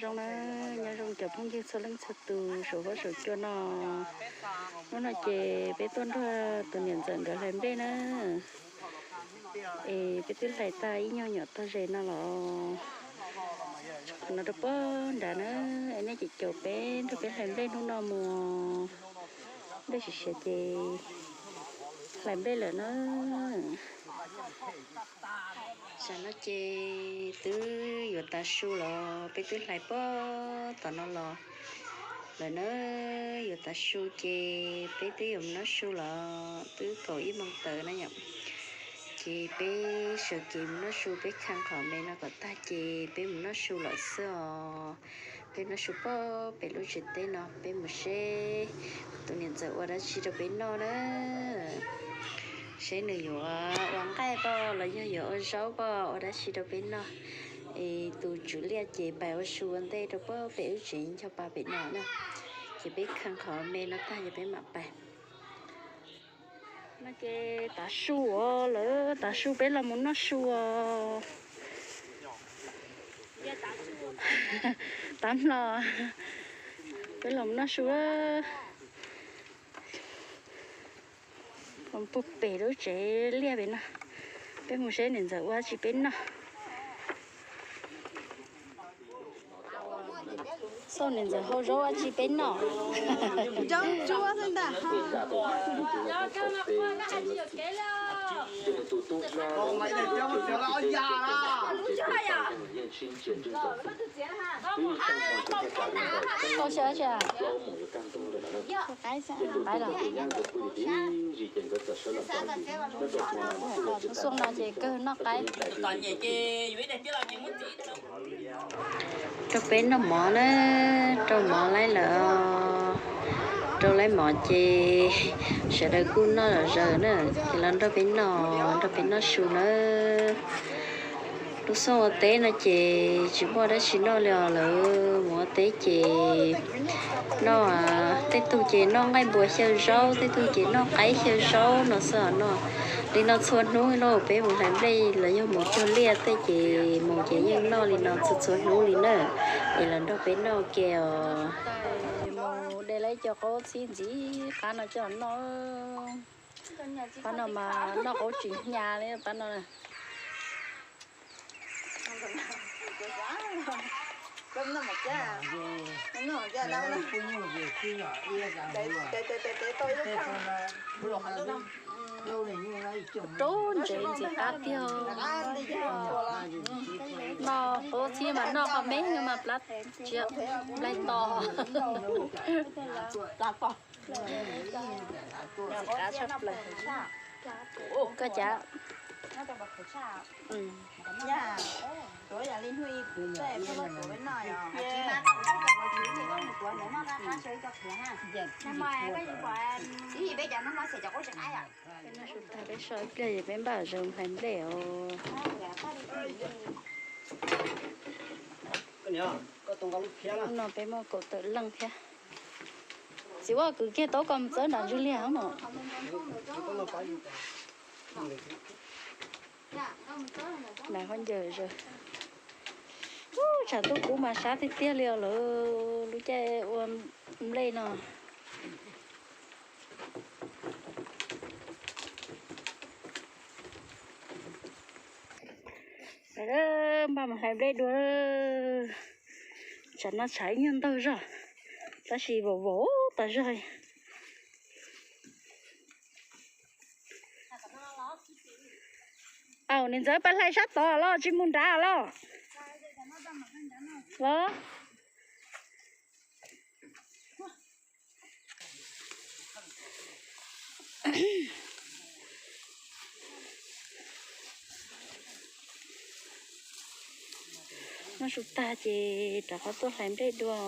Zoo na, nyob zoo cov phooj ywg txhua leej txhua tus saum huab saum cua no. Hnub no ces peb tuaj nrog tus niam ntxawm nkawd hlais nplej na. Es peb twb hlais tag ib nyuag nyuam tag zes no los, qhov no rau puag nrad na. Es nej ces caum peb nrog peb hlais nplej hnub no mus. Nplej siav siav ces hlais nplej lawm na. Tam no ces twb yuav tav su los, peb twb hlais puag tom no los lawm na. Yuav tav su ces peb twb yuav mus noj su los, twb kaum ib moos tawm na yom. Ces peb sawv kev mus noj su, peb khee qhov me no kom tag ces peb mus noj su lawm xwb os. Peb noj su puag pem lub tsev teb no, peb mus seb tus niam ntxawm ua dab tsi rau peb noj na. Seb nws yuav ua nqaij pom los yog yuav ua zaub pom, ua dab tsi rau peb noj. Es tus tswv liaj ces pais ua su ua ntej rau puag pem lub tsev ncho pa pem no na. Ces peb khee qhov me no tag ces peb mam pais. No ces tav su os, lawv tav su peb los mus noj su os. Tav hmo peb los mus noj su. Puag pem lub tsev liaj pem no, peb mus seb niam ntxawm ua dab tsi peb noj. Xauj niam ntxawm hau zaub dab tsi peb noj. Tau xyov tsis, qaib los. Los txhua xyoo no ces kawg noj qaib. Rau peb noj mov na, rau mov laib lawm. Rau laib mov ces sawv daws kuj noj zom zaws na, ces los nrog peb noj, nrog peb noj su na. Lub xyoo ua teb no ces tsis muaj dab tsi noj li os, lawv mus ua teb ces noj, tej tug ces noj nqaij npua xyaw zaub, tej tug ces noj qaib xyaw zaub no xwb os. Noj li no txhua hnub lauj, peb mus hlais nplej los yog mus cog liaj tej ces mus ces yeej noj li no txhua txhua hnub li na. Es los nrog peb noj ke os. Mus de lawv cov qaub txhib ntxiv qab no coj noj. Pab no mas noj qaub tsis hnyav li pab no. Rau ntsev ntxim qab tiag. Noj qaub txhib mas noj qhov me mas plab tsia nplaig to. Koj cas? Peb so ib pliag es peb npaj zaws hlais nplej os. Hnub no peb muaj kaum tawm leej thiab. Txiv Vaj, kwv kiag taub koj mus txawb nram ntug liaj mog. Nram hauv ncaws zaws. Tshav ntuj kub mas sab tiag tiag li os lawv, lub caij ua nplej no. Npaj mus hlais nplej dua. Tsam no tshav ib nyuag ntawg zog, tab sis vaum vaum tas zog. Aw, niam ntxawm, pab hlais sab tod los tsis mus nrad los? Los. Noj su tag ces rov qab tuaj hlais nplej dua.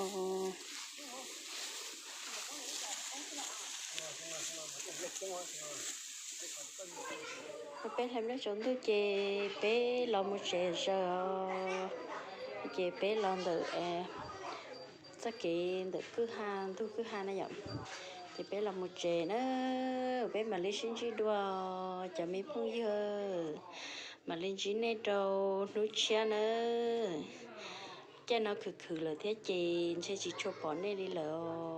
Peb hlais nplej tsaus ntuj ces peb los mus tsev zaws os. Ces peb los ntawm txoj kev ntawm kwj ha, ntug kwj ha na yom. Ces peb los mus tsev na, peb mam li sib ntsib dua cov me phooj ywg, mam li ntsib nej rau hnub tshiab na. Caij no khwv khwv lawm thiab ces ntshe tsis tshua pom nej li lawm.